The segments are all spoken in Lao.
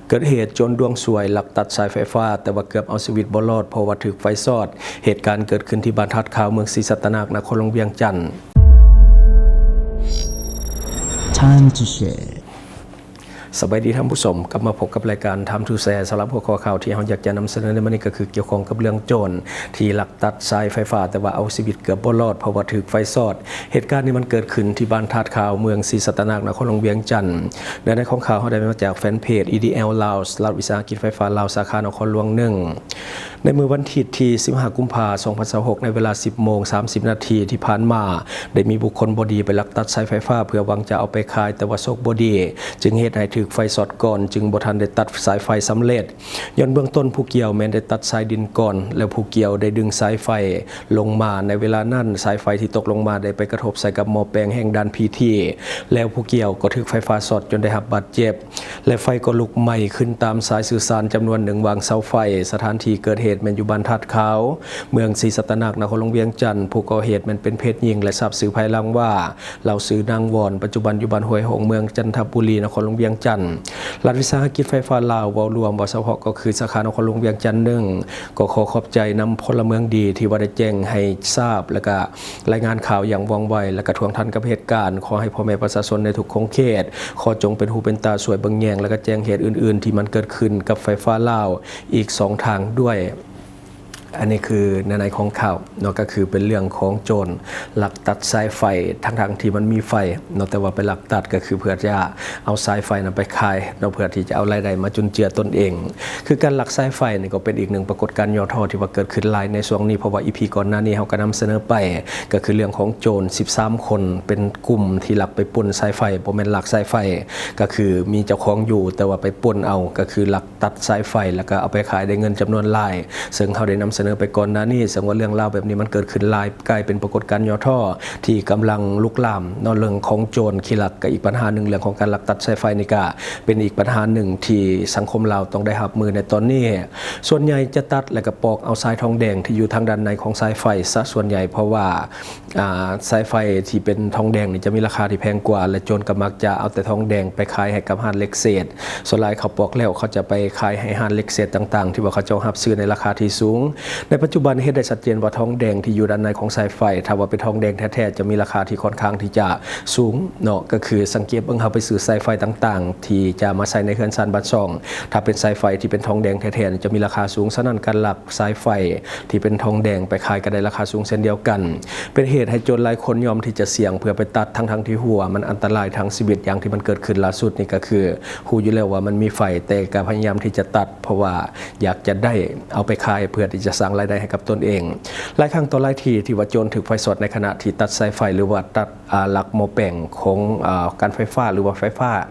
ເກີດເຫດໂຈນດວງສວຍລັກຕັດສາຍໄຟຟ້າ ແຕ່ວ່າເກືອບເອົາຊີວິດບໍ່ລອດ ເພາະວ່າຖືກໄຟຊອດ. ເຫດການເກີດຂຶ້ນທີ່ບ້ານທາດຂາວ ເມືອງສີສັດຕະນາກ ນະຄອນຫຼວງວຽງຈັນ. Time to share. ສະບາຍດີທ່ານຜູ້ຊົມ, ກັບມາພົບກັບລາຍການ Time to Share. ສຳລັບຫົວຂໍ້ຂ່າວທີ່ເຮົາຢາກຈະນຳສະເໜີໃນມື້ນີ້ ກໍຄືກ່ຽວຂ້ອງກັບເລື່ອງໂຈນທີ່ລັກຕັດສາຍໄຟຟ້າ ແຕ່ວ່າເອົາຊີວິດເກືອບບໍ່ລອດ ເພາະວ່າຖືກໄຟຊອດ. ເຫດການນີ້ມັນເກີດຂຶ້ນທີ່ບ້ານທາດຂາວ ເມືອງສີສັດຕະນາກ ນະຄອນຫຼວງວຽງຈັນ. ເນື້ອໃນຂອງຂ່າວເຮົາໄດ້ມາຈາກແຟນເພຈ EDL Laos ລັດວິສາຫະກິດໄຟຟ້າລາວ ສາຂານະຄອນຫຼວງໜຶ່ງ. ໃນມື້ວັນທິດທີສິບຫ້າ ກຸມພາ ສອງພັນຊາວຫົກ ໃນເວລາ ສິບໂມງ ສາມສິບນາທີທີ່ຜ່ານມາ, ໄດ້ມີບຸກຄົນບໍ່ດີໄປລັກຕັດສາຍໄຟຟ້າເພື່ອຫວັງຈະເອົາໄປຂາຍ, ແຕ່ວ່າໂຊກບໍ່ດີ ຈຶ່ງເຮັດໃຫ້ຖືກໄຟຊອດກ່ອນ, ຈຶ່ງບໍ່ທັນໄດ້ຕັດສາຍໄຟສຳເລັດ. ຍ້ອນເບື້ອງຕົ້ນຜູ້ກ່ຽວແມ່ນໄດ້ຕັດສາຍດິນກ່ອນ ແລ້ວຜູ້ກ່ຽວໄດ້ດຶງສາຍໄຟລົງມາ. ໃນເວລານັ້ນ, ສາຍໄຟທີ່ຕົກລົງມາໄດ້ໄປກະທົບໃສ່ກັບໝໍ້ແປງແຮງດັນ PT ແລ້ວຜູ້ກ່ຽວກໍຖືກໄຟຟ້າຊອດຈົນໄດ້ຮັບບາດເຈັບ ແລະ ໄຟກໍລຸກໄໝ້ຂຶ້ນຕາມສາຍສື່ສານຈຳນວນໜຶ່ງ ວາງເສົາໄຟ. ສະຖານທີ່ເກີດເຫດແມ່ນຢູ່ບ້ານທາດຂາວ ເມືອງສີສັດຕະນາກ ນະຄອນຫຼວງວຽງຈັນ. ຜູ້ກໍ່ເຫດແມ່ນເປັນເພດຍິງ ແລະ ຊາບຊື່ພາຍຫຼັງວ່າ ລາວຊື່ນາງວອນ, ປັດຈຸບັນຢູ່ບ້ານຫ້ວຍຫົງ ເມືອງຈັນທະບູລີ ນະຄອນຫຼວງວຽງຈັນ. ລັດວິສາຫະກິດໄຟຟ້າລາວເວົ້າລວມ, ເວົ້າສະເພາະກໍຄືສາຂານະຄອນຫຼວງວຽງຈັນໜຶ່ງ ກໍຂໍຂອບໃຈນຳພົນລະເມືອງດີທີ່ວ່າໄດ້ແຈ້ງໃຫ້ຊາບ ແລ້ວກະລາຍງານຂ່າວຢ່າງວ່ອງໄວ ແລ້ວກະທ່ວງທັນກັບເຫດການ. ຂໍໃຫ້ພໍ່ແມ່ປະຊາຊົນໃນທຸກຂົງເຂດ ຂໍຈົ່ງເປັນຫູເປັນຕາຊ່ວຍເບິ່ງແຍງ ແລ້ວກະແຈ້ງເຫດອື່ນໆທີ່ມັນເກີດຂຶ້ນກັບໄຟຟ້າລາວອີກສອງທາງດ້ວຍ. ອັນນີ້ຄືເນື້ອໃນຂອງຂ່າວເນາະ, ກໍຄືເປັນເລື່ອງຂອງໂຈນລັກຕັດສາຍໄຟ ທັງໆທີ່ມັນມີໄຟເນາະ, ແຕ່ວ່າໄປລັກຕັດກໍຄືເພື່ອຈະເອົາສາຍໄຟນັ້ນໄປຂາຍເນາະ, ເພື່ອທີ່ຈະເອົາລາຍໄດ້ມາຈຸນເຈືອຕົນເອງ. ຄືການລັກສາຍໄຟນີ້ກໍເປັນອີກໜຶ່ງປາກົດການຫຍໍ້ທໍ້ທີ່ວ່າເກີດຂຶ້ນຫຼາຍໃນຊ່ວງນີ້, ເພາະວ່າ EP ກ່ອນໜ້ານີ້ເຮົາກໍນຳສະເໜີໄປ ກໍຄືເລື່ອງຂອງໂຈນສິບສາມຄົນ ເປັນກຸ່ມທີ່ລັກໄປປຸ້ນສາຍໄຟ, ບໍ່ແມ່ນລັກສາຍໄຟ ກໍຄືມີເຈົ້າຂອງຢູ່ ແຕ່ວ່າໄປປຸ້ນເອົາ ກໍຄືລັກ ຕັດສາຍໄຟ ແລ້ວກໍເອົາໄປຂາຍໄດ້ເງິນຈຳນວນຫຼາຍ, ເຊິ່ງເຮົາໄດ້ນຳສະເໜີໄປກ່ອນໜ້ານີ້. ເຊິ່ງວ່າເລື່ອງລາວແບບນີ້ມັນເກີດຂຶ້ນຫຼາຍ, ກາຍເປັນປາກົດການຫຍໍ້ທໍ້ທີ່ກຳລັງລຸກລາມເນາະ. ເລື່ອງຂອງໂຈນຂີ້ລັກກໍອີກບັນຫາໜຶ່ງ, ເລື່ອງຂອງການລັກຕັດສາຍໄຟນີ້ກໍເປັນອີກບັນຫາໜຶ່ງທີ່ສັງຄົມລາວຕ້ອງໄດ້ຮັບມືໃນຕອນນີ້. ສ່ວນໃຫຍ່ຈະຕັດ ແລ້ວກໍປອກເອົາສາຍທອງແດງທີ່ຢູ່ທາງດ້ານໃນຂອງສາຍໄຟຊະສ່ວນໃຫຍ່, ເພາະວ່າ ອາ ສາຍໄຟທີ່ເປັນທອງແດງນີ້ຈະມີລາຄາທີ່ແພງກວ່າ ແລະ ໂຈນກໍມັກຈະເອົາແຕ່ທອງແດງໄປຂາຍໃຫ້ກັບຮ້ານເຫຼັກເສດ. ສ່ວນຫຼາຍເຂົາປອກແລ້ວ ເຂົາຈະໄປຂາຍໃຫ້ຮ້ານເຫຼັກເສດຕ່າງໆ ທີ່ວ່າເຂົາເຈົ້າຮັບຊື້ໃນລາຄາທີ່ສູງ. ໃນປັດຈຸບັນເຮັດໄດ້ຊັດເຈນວ່າທອງແດງທີ່ຢູ່ດ້ານໃນຂອງສາຍໄຟ ຖ້າວ່າເປັນທອງແດງແທ້ໆ ຈະມີລາຄາທີ່ຄ່ອນຂ້າງທີ່ຈະສູງເນາະ, ກໍຄືສັງເກດເບິ່ງ ເຮົາໄປຊື້ສາຍໄຟຕ່າງໆ ທີ່ຈະມາໃສ່ໃນເຮືອນຊານບ້ານຊ່ອງ, ຖ້າເປັນສາຍໄຟທີ່ເປັນທອງແດງແທ້ໆ ຈະມີລາຄາສູງ. ສະນັ້ນ ການລັກ ສາຍໄຟທີ່ເປັນທອງແດງໄປຂາຍກໍໄດ້ລາຄາສູງເຊັ່ນດຽວກັນ, ເປັນເຫດໃຫ້ໂຈນຫຼາຍຄົນຍອມທີ່ຈະສ່ຽງເພື່ອໄປຕັດ ທັງໆທີ່ຮູ້ວ່າມັນອັນຕະລາຍທາງຊີວິດ. ຢ່າງທີ່ມັນເກີດຂຶ້ນລ່າສຸດນີ້ກໍຄື ຮູ້ຢູ່ແລ້ວວ່າມັນມີໄຟ ແຕ່ກໍພະຍາຍາມທີ່ຈະຕັດ ເພາະວ່າຢາກຈະໄດ້ເອົາໄປຂາຍເພື່ອທີ່ຈະສ້າງລາຍໄດ້ໃຫ້ກັບຕົນເອງ. ຫຼາຍຄັ້ງຕໍ່ຫຼາຍທີທີ່ວ່າໂຈນຖືກໄຟຊອດໃນຂະນະທີ່ຕັດສາຍໄຟ ຫຼືວ່າຕັດ ອາ ລັກໝໍ້ແປງຂອງ ອາ ການໄຟຟ້າ ຫຼືວ່າໄຟຟ້າ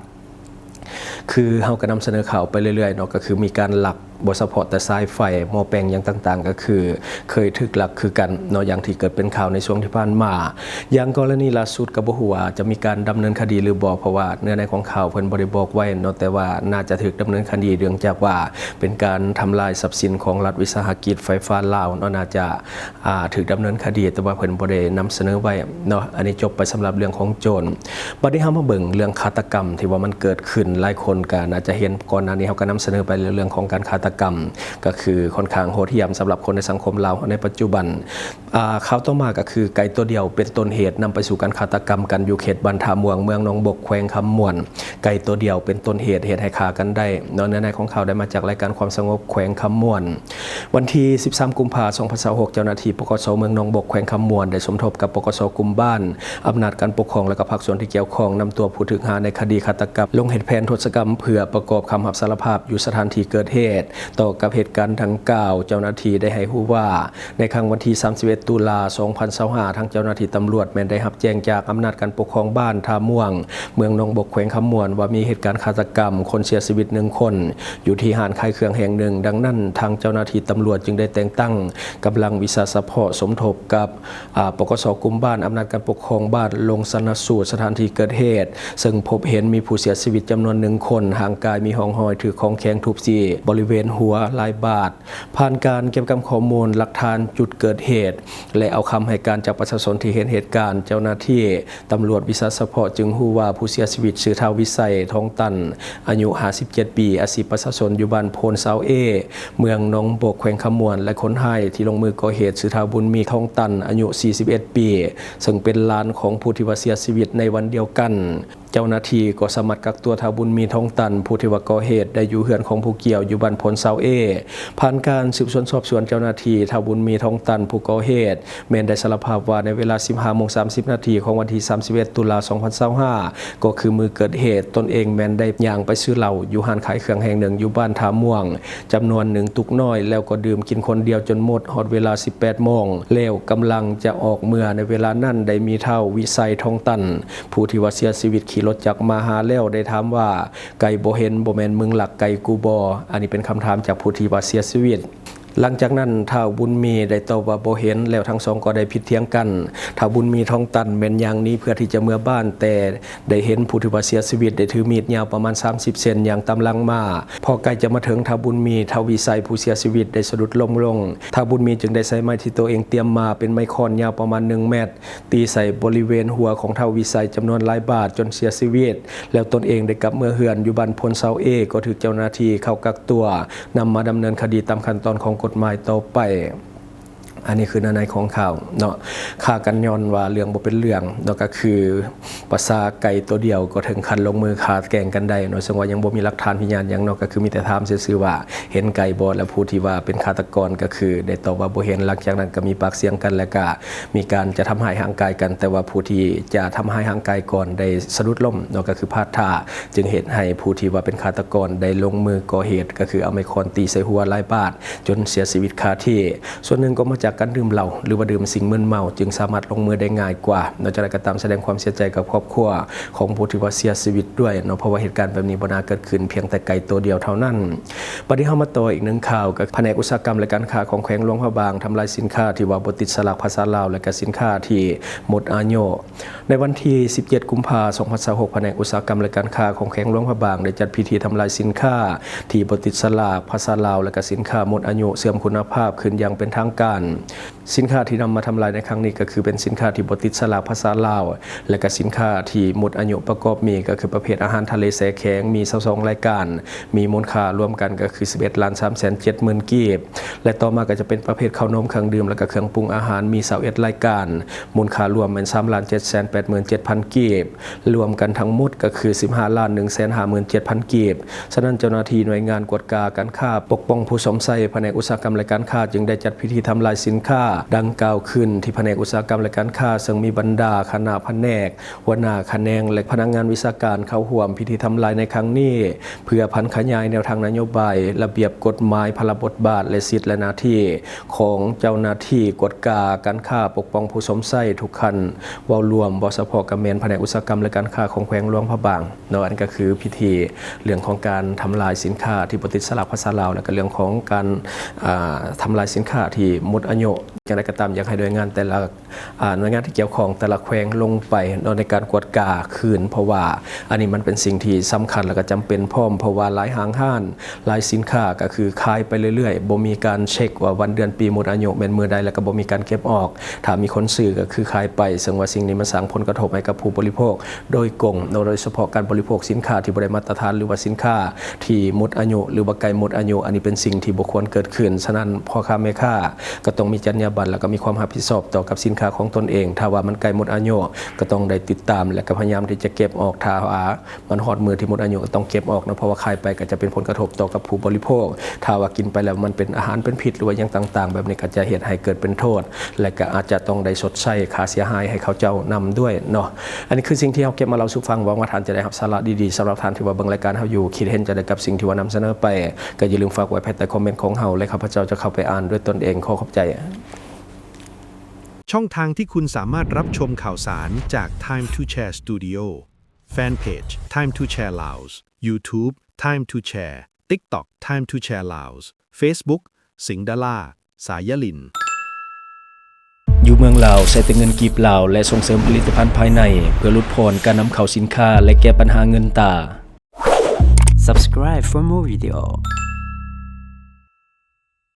ຄືເຮົາກໍນຳສະເໜີຂ່າວໄປເລື້ອຍໆເນາະ, ກໍຄືມີການລັກບໍ່ສະເພາະແຕ່ສາຍໄຟ, ໝໍ້ແປງຫຍັງຕ່າງໆ ກໍຄືເຄີຍຖືກລັກຄືກັນເນາະ, ຢ່າງທີ່ເກີດເປັນຂ່າວໃນຊ່ວງທີ່ຜ່ານມາ. ຢ່າງກໍລະນີລ່າສຸດກໍບໍ່ຮູ້ວ່າຈະມີການດຳເນີນຄະດີຫຼືບໍ່, ເພາະວ່າເນື້ອໃນຂອງຂ່າວເພິ່ນບໍ່ໄດ້ບອກໄວ້ເນາະ, ແຕ່ວ່າໜ້າຈະຖືກດຳເນີນຄະດີ ເນື່ອງຈາກວ່າເປັນການທຳລາຍຊັບສິນຂອງລັດວິສາຫະກິດໄຟຟ້າລາວເນາະ, ໜ້າຈະ ອາ ຖືກດຳເນີນຄະດີ, ແຕ່ວ່າເພິ່ນບໍ່ໄດ້ນຳສະເໜີໄວ້ເນາະ. ອັນນີ້ຈົບໄປສຳລັບເລື່ອງຂອງໂຈນ. ບັດນີ້ເຮົາມາເບິ່ງເລື່ອງຄາດຕະກຳທີ່ວ່າມັນເກີດຂຶ້ນ, ຫຼາຍຄົນກໍໜ້າຈະເຫັນ, ກ່ອນໜ້ານີ້ເຮົາກໍນຳສະເໜີໄປແລ້ວ ເລື່ອງຂອງການຄາດຕະກຳ ກໍຄືຄ່ອນຂ້າງໂຫດຫ້ຽມສຳລັບຄົນໃນສັງຄົມລາວເຮົາໃນປັດຈຸບັນ. ອາ ຂ່າວຕໍ່ມາກໍຄື ໄກ່ຕົວດຽວເປັນຕົ້ນເຫດນຳໄປສູ່ການຄາດຕະກຳກັນ ຢູ່ເຂດບ້ານທ່າມ່ວງ ເມືອງໜອງບົກ ແຂວງຄຳມ່ວນ. ໄກ່ຕົວດຽວເປັນຕົ້ນເຫດ ເຮັດໃຫ້ຂ້າກັນໄດ້ເນາະ. ເນື້ອໃນຂອງຂ່າວໄດ້ມາຈາກລາຍການຄວາມສະຫງົບແຂວງຄຳມ່ວນ. ວັນທີສິບສາມ ກຸມພາ ສອງພັນຊາວຫົກ ເຈົ້າໜ້າທີ່ ປກສ ເມືອງໜອງບົກ ແຂວງຄຳມ່ວນ ໄດ້ສົມທົບກັບ ປກສ ກຸ່ມບ້ານ, ອຳນາດການປົກຄອງ ແລະ ກະພາກສ່ວນທີ່ກ່ຽວຂ້ອງ ນຳຕົວຜູ້ຖືກຫາໃນຄະດີຄາດຕະກຳ ລົງເຮັດແຜນທົດສະກຳ ເພື່ອປະກອບຄຳຮັບສາລະພາບຢູ່ສະຖານທີ່ເກີດເຫດ. ຕໍ່ກັບເຫດການດັ່ງກ່າວ, ເຈົ້າໜ້າທີ່ໄດ້ໃຫ້ຮູ້ວ່າ ໃນຄ່ຳວັນທີສາມສິບເອັດ ຕຸລາ ສອງພັນຊາວຫ້າ ທາງເຈົ້າໜ້າທີ່ຕຳຫຼວດແມ່ນໄດ້ຮັບແຈ້ງຈາກອຳນາດການປົກຄອງບ້ານທ່າມ່ວງ ເມືອງໜອງບົກ ແຂວງຄຳມ່ວນ ວ່າມີເຫດການຄາດຕະກຳຄົນເສຍຊີວິດໜຶ່ງຄົນ ຢູ່ທີ່ຮ້ານຂາຍເຄື່ອງແຫ່ງໜຶ່ງ. ດັ່ງນັ້ນ, ທາງເຈົ້າໜ້າທີ່ຕຳຫຼວດຈຶ່ງໄດ້ແຕ່ງຕັ້ງກຳລັງວິຊາສະເພາະສົມທົບກັບ ອາ ປກສ ກຸ່ມບ້ານ, ອຳນາດການປົກຄອງບ້ານ ລົງຊະນະສູດສະຖານທີ່ເກີດເຫດ, ເຊິ່ງພົບເຫັນມີຜູ້ເສຍຊີວິດຈຳນວນ ໜຶ່ງຄົນ, ຮ່າງກາຍມີຮ່ອງຮອຍຖືກຂອງແຂງທຸບຊີ້ບໍລິເວນຫົວຫຼາຍບາດ. ຜ່ານການເກັບກຳຂໍ້ມູນຫຼັກຖານຈຸດເກີດເຫດ ແລະ ເອົາຄຳໃຫ້ການຈາກປະຊາຊົນທີ່ເຫັນເຫດການ, ເຈົ້າໜ້າທີ່ຕຳຫຼວດວິຊາສະເພາະຈຶ່ງຮູ້ວ່າຜູ້ເສຍຊີວິດຊື່ ທ້າວ ວິໄຊ ທອງຕັນ ອາຍຸຫ້າສິບເຈັດປີ, ອາຊີບປະຊາຊົນ ຢູ່ບ້ານໂພນຊາວເອ ເມືອງໜອງບົກ ແຂວງຄຳມ່ວນ ແລະ ຄົນຮ້າຍທີ່ລົງມືກໍ່ເຫດຊື່ ທ້າວ ບຸນມີ ທອງຕັນ ອາຍຸສີ່ສິບເອັດປີ, ເຊິ່ງເປັນຫຼານຂອງຜູ້ທີ່ວ່າເສຍຊີວິດໃນວັນດຽວກັນ. ເຈົ້າໜ້າທີ່ກໍສາມາດກັກຕົວ ທ້າວ ບຸນມີ ທອງຕັນ ຜູ້ທີ່ວ່າກໍ່ເຫດ ໄດ້ຢູ່ເຮືອນຂອງຜູ້ກ່ຽວຢູ່ບ້ານໂພນຊາວເອ. ຜ່ານການສືບສວນສອບສວນ, ເຈົ້າໜ້າທີ່ ທ້າວ ບຸນມີ ທອງຕັນ ຜູ້ກໍ່ເຫດ ແມ່ນໄດ້ສາລະພາບວ່າໃນເວລາສິບຫ້າໂມງສາມສິບນາທີຂອງວັນທີສາມສິບເອັດຕຸລາສອງພັນຊາວຫ້າ ກໍຄືມື້ເກີດເຫດ, ຕົນເອງແມ່ນໄດ້ຍ່າງໄປຊື້ເຫຼົ້າຢູ່ຮ້ານຂາຍເຄື່ອງແຫ່ງໜຶ່ງຢູ່ບ້ານທ່າມ່ວງ ຈຳນວນໜຶ່ງຕຸກນ້ອຍ ແລ້ວກໍດື່ມກິນຄົນດຽວຈົນໝົດ. ຮອດເວລາສິບແປດໂມງແລ້ວ, ກຳລັງຈະອອກເມືອ, ໃນເວລານັ້ນໄດ້ມີທ້າວ ວິໄຊ ທອງຕັນ ຜູ້ທີ່ວ່າເສຍຊີວິດຂີ່ລົດຈັກມາຫາແລ້ວ ໄດ້ຖາມວ່າ ໄກ່ບໍ່ເຫັນ ບໍ່ແມ່ນມຶງລັກໄກ່ກູບໍ່? ອັນນີ້ເປັນຄຳຖາມຈາກຜູ້ທີ່ວ່າເສຍຊີວິດ. ຫຼັງຈາກນັ້ນ ທ້າວ ບຸນມີ ໄດ້ຕອບວ່າບໍ່ເຫັນ, ແລ້ວທັງສອງກໍໄດ້ຜິດຖຽງກັນ. ທ້າວ ບຸນມີ ທອງຕັນ ແມ່ນຍ່າງໜີເພື່ອທີ່ຈະເມືອບ້ານ, ແຕ່ໄດ້ເຫັນຜູ້ທີ່ວ່າເສຍຊີວິດໄດ້ຖືມີດຍາວປະມານສາມສິບເຊັນຍ່າງຕາມຫຼັງມາ. ພໍໃກ້ຈະມາເຖິງ ທ້າວ ບຸນມີ ທ້າວ ວິໄຊ ຜູ້ເສຍຊີວິດໄດ້ສະດຸດລົ້ມລົງ. ທ້າວ ບຸນມີ ຈຶ່ງໄດ້ໃຊ້ໄມ້ທີ່ໂຕເອງຕຽມມາ ເປັນໄມ້ຄ້ອນຍາວປະມານໜຶ່ງແມັດ ຕີໃສ່ບໍລິເວນຫົວຂອງທ້າວ ວິໄຊ ຈຳນວນຫຼາຍບາດຈົນເສຍຊີວິດ. ແລ້ວຕົນເອງໄດ້ກັບເມືອເຮືອນຢູ່ບ້ານໂພນຊາວເອ ກໍຖືກເຈົ້າໜ້າທີ່ເຂົ້າກັກຕົວ ນຳມາດຳເນີນຄະດີຕາມຂັ້ນຕອນຂອງກົດໝາຍຕໍ່ໄປ. ອັນນີ້ຄືເນື້ອໃນຂອງຂ່າວເນາະ, ຂ້າກັນຍ້ອນວ່າເລື່ອງບໍ່ເປັນເລື່ອງເນາະ, ກໍຄືປະສາໄກ່ຕົວດຽວກໍເຖິງຂັ້ນລົງມືຂ້າແກ່ງກັນໄດ້ເນາະ, ເຊິ່ງວ່າຍັງບໍ່ມີຫຼັກຖານພະຍານຫຍັງເນາະ, ກໍຄືມີແຕ່ຖາມຊື່ໆວ່າເຫັນໄກ່ບໍ່ ແລ້ວຜູ້ທີ່ວ່າເປັນຄາຕະກອນກໍຄືໄດ້ຕອບວ່າບໍ່ເຫັນ. ຫຼັງຈາກນັ້ນກໍມີປາກສຽງກັນ ແລ້ວກໍ ມີການຈະທຳຮ້າຍຮ່າງກາຍກັນ, ແຕ່ວ່າຜູ້ທີ່ຈະທຳຮ້າຍຮ່າງກາຍກ່ອນໄດ້ສະດຸດລົ້ມເນາະ, ກໍຄືພາດທ່າ, ຈຶ່ງເຮັດໃຫ້ຜູ້ທີ່ວ່າເປັນຄາຕະກອນໄດ້ລົງມືກໍ່ເຫດ, ກໍຄືເອົາໄມ້ຄ້ອນຕີໃສ່ຫົວຫຼາຍບາດຈົນເສຍຊີວິດຄາທີ່. ສ່ວນໜຶ່ງກໍມາຈາກການດື່ມເຫຼົ້າ ຫຼືວ່າດື່ມສິ່ງມຶນເມົາ, ຈຶ່ງສາມາດລົງມືໄດ້ງ່າຍກວ່າເນາະ. ຈັ່ງໃດກໍຕາມ, ສະແດງຄວາມເສຍໃຈກັບຄອບຄົວຂອງຜູ້ທີ່ວ່າເສຍຊີວິດດ້ວຍເນາະ, ເພາະວ່າເຫດການແບບນີ້ບໍ່ໜ້າເກີດຂຶ້ນພຽງແຕ່ໄກ່ໂຕດຽວເທົ່ານັ້ນ. ບັດນີ້ເຮົາມາຕໍ່ອີກໜຶ່ງຂ່າວ, ກໍພະແນກອຸດສາຫະກຳ ແລະ ການຄ້າຂອງແຂວງຫຼວງພະບາງ ທຳລາຍສິນຄ້າທີ່ວ່າບໍ່ຕິດສະຫຼາກພາສາລາວ ແລະ ກະສິນຄ້າທີ່ໝົດອາຍຸ. ໃນວັນທີສິບເຈັດ ກຸມພາ ສອງພັນຊາວຫົກ ພະແນກອຸດສາຫະກຳ ແລະ ການຄ້າຂອງແຂວງຫຼວງພະບາງ ໄດ້ຈັດພິທີທຳລາຍສິນຄ້າທີ່ບໍ່ຕິດສະຫຼາກພາສາລາວ ແລະ ກະສິນຄ້າໝົດອາຍຸ ເສື່ອມຄຸນນະພາບ ຂຶ້ນຢ່າງເປັນທາງການ. ສິນຄ້າທີ່ນຳມາທຳລາຍໃນຄັ້ງນີ້ ກໍຄືເປັນສິນຄ້າທີ່ບໍ່ຕິດສະຫຼາກພາສາລາວ ແລະ ກະສິນຄ້າທີ່ໝົດອາຍຸ ປະກອບມີ ກໍຄືປະເພດອາຫານທະເລແຊ່ແຂງ ມີຊາວສອງລາຍການ, ມີມູນຄ່າລວມກັນກໍຄືສິບເອັດລ້ານສາມແສນເຈັດໝື່ນກີບ ແລະ ຕໍ່ມາກໍຈະເປັນປະເພດເຂົ້າໜົມ, ເຄື່ອງດື່ມ ແລະ ກໍເຄື່ອງປຸງອາຫານ ມີຊາວເອັດລາຍການ, ມູນຄ່າລວມແມ່ນສາມລ້ານເຈັດແສນແປດໝື່ນເຈັດພັນກີບ, ລວມກັນທັງໝົດກໍຄືສິບຫ້າລ້ານໜຶ່ງແສນຫ້າໝື່ນເຈັດພັນກີບ. ສະນັ້ນ ເຈົ້າໜ້າທີ່ໜ່ວຍງານກວດກາການຄ້າປົກປ້ອງຜູ້ຊົມໄຊ ພະແນກອຸດສາຫະກຳ ແລະ ການຄ້າ ຈຶ່ງໄດ້ຈັດພິທີທຳລາຍສິນຄ້າດັ່ງກ່າວຂຶ້ນທີ່ພະແນກອຸດສາຫະກຳ ແລະ ການຄ້າ, ເຊິ່ງມີບັນດາຄະນະພະແນກ, ຫົວໜ້າຂະແໜງ ແລະ ພະນັກງານວິຊາການເຂົ້າຮ່ວມພິທີທຳລາຍໃນຄັ້ງນີ້ ເພື່ອຜັນຂະຫຍາຍແນວທາງນະໂຍບາຍ, ລະບຽບກົດໝາຍ, ພາລະບົດບາດ ແລະ ສິດ ແລະ ໜ້າທີ່ຂອງເຈົ້າໜ້າທີ່ກວດກາການຄ້າປົກປ້ອງຜູ້ຊົມໄຊທຸກຂັ້ນ. ເວົ້າລວມ, ເວົ້າສະເພາະກໍແມ່ນພະແນກອຸດສາຫະກຳ ແລະ ການຄ້າຂອງແຂວງຫຼວງພະບາງເນາະ. ອັນນີ້ກໍຄືພິທີເລື່ອງຂອງການທຳລາຍສິນຄ້າທີ່ບໍ່ຕິດສະຫຼາກພາສາລາວ ແລະ ກໍເລື່ອງຂອງການ, ອ່າ, ທຳລາຍສິນຄ້າທີ່ໝົດອາຍຸ. ຢ່າງໃດກໍຕາມ, ຢາກໃຫ້ໜ່ວຍງານແຕ່ລະ, ອ່າ, ໜ່ວຍງານທີ່ກ່ຽວຂ້ອງແຕ່ລະແຂວງລົງໄປເນາະ ໃນການກວດກາຄືນ, ເພາະວ່າອັນນີ້ມັນເປັນສິ່ງທີ່ສຳຄັນ ແລະ ກໍຈຳເປັນພ້ອມ, ເພາະວ່າຫຼາຍຫ້າງຮ້ານ, ຫຼາຍສິນຄ້າກໍຄືຂາຍໄປເລື້ອຍໆ, ບໍ່ມີການເຊັກວ່າວັນເດືອນປີໝົດອາຍຸແມ່ນມື້ໃດ ແລະ ກໍບໍ່ມີການເກັບອອກ. ຖ້າມີຄົນຊື້ກໍຄືຂາຍໄປ, ເຊິ່ງວ່າສິ່ງນີ້ມັນສ້າງຜົນກະທົບໃຫ້ກັບຜູ້ບໍລິໂພກໂດຍກົງເນາະ, ໂດຍສະເພາະການບໍລິໂພກສິນຄ້າທີ່ບໍ່ໄດ້ມາດຕະຖານ ຫຼືວ່າສິນຄ້າທີ່ໝົດອາຍຸ ຫຼືວ່າໃກ້ໝົດອາຍຸ. ອັນນີ້ເປັນສິ່ງທີ່ບໍ່ຄວນເກີດຂຶ້ນ. ສະນັ້ນ ພໍ່ຄ້າແມ່ຄ້າກໍຕ້ອງມີຈັນຍາບັນ ແລະ ກໍມີຄວາມຮັບຜິດຊອບຕໍ່ກັບສິນຄ້າຂອງຕົນເອງ. ຖ້າວ່າມັນໃກ້ໝົດອາຍຸ ກໍຕ້ອງໄດ້ຕິດຕາມ ແລະ ກໍພະຍາຍາມທີ່ຈະເກັບອອກ. ຖ້າວ່າ ມັນຮອດມື້ທີ່ໝົດອາຍຸກໍຕ້ອງເກັບອອກເນາະ, ເພາະວ່າຂາຍໄປກໍຈະເປັນຜົນກະທົບຕໍ່ກັບຜູ້ບໍລິໂພກ. ຖ້າວ່າກິນໄປແລ້ວມັນເປັນອາຫານເປັນພິດ ຫຼືວ່າຫຍັງຕ່າງໆ ແບບນີ້ ກໍຈະເຮັດໃຫ້ເກີດເປັນໂທດ ແລະ ກໍອາດຈະຕ້ອງໄດ້ຊົດໃຊ້ຄ່າເສຍຫາຍໃຫ້ເຂົາເຈົ້ານຳດ້ວຍເນາະ. ອັນນີ້ຄືສິ່ງທີ່ເຮົາເກັບມາເລົ່າສູ່ຟັງ. ຫວັງວ່າທ່ານຈະໄດ້ຮັບສາລະດີໆ. ສຳລັບທ່ານທີ່ວ່າເບິ່ງລາຍການເຮົາຢູ່, ຄິດເຫັນຈັ່ງໃດກັບສິ່ງທີ່ວ່ານຳສະເໜີໄປ, ກໍຢ່າລືມຝາກໄວ້ພາຍໃຕ້ຄອມເມັນຂອງເຮົາ ແລະ ຂ້າພະເຈົ້າຈະເຂົ້າໄປອ່ານດ້ວຍຕົນເອງ. ຂໍຂອບໃຈ. ຊ່ອງທາງທີ່คุณสามารถรับชมข่าวสารจาก Time to Share Studio Fanpage Time to Share Laos, YouTube Time to Share, TikTok Time to Share Laos, Facebook สิงห์ดารา สายยลิน. ຢູ່ເມືອງລາວໃຊ້ແຕ່ເງິນກີບລາວ ແລະ ສົ່ງເສີມຜະລິດຕະພັນພາຍໃນ ເພື່ອຫຼຸດຜ່ອນການນຳເຂົ້າສິນຄ້າ ແລະ ແກ້ບັນຫາເງິນຕາ. Subscribe for more video.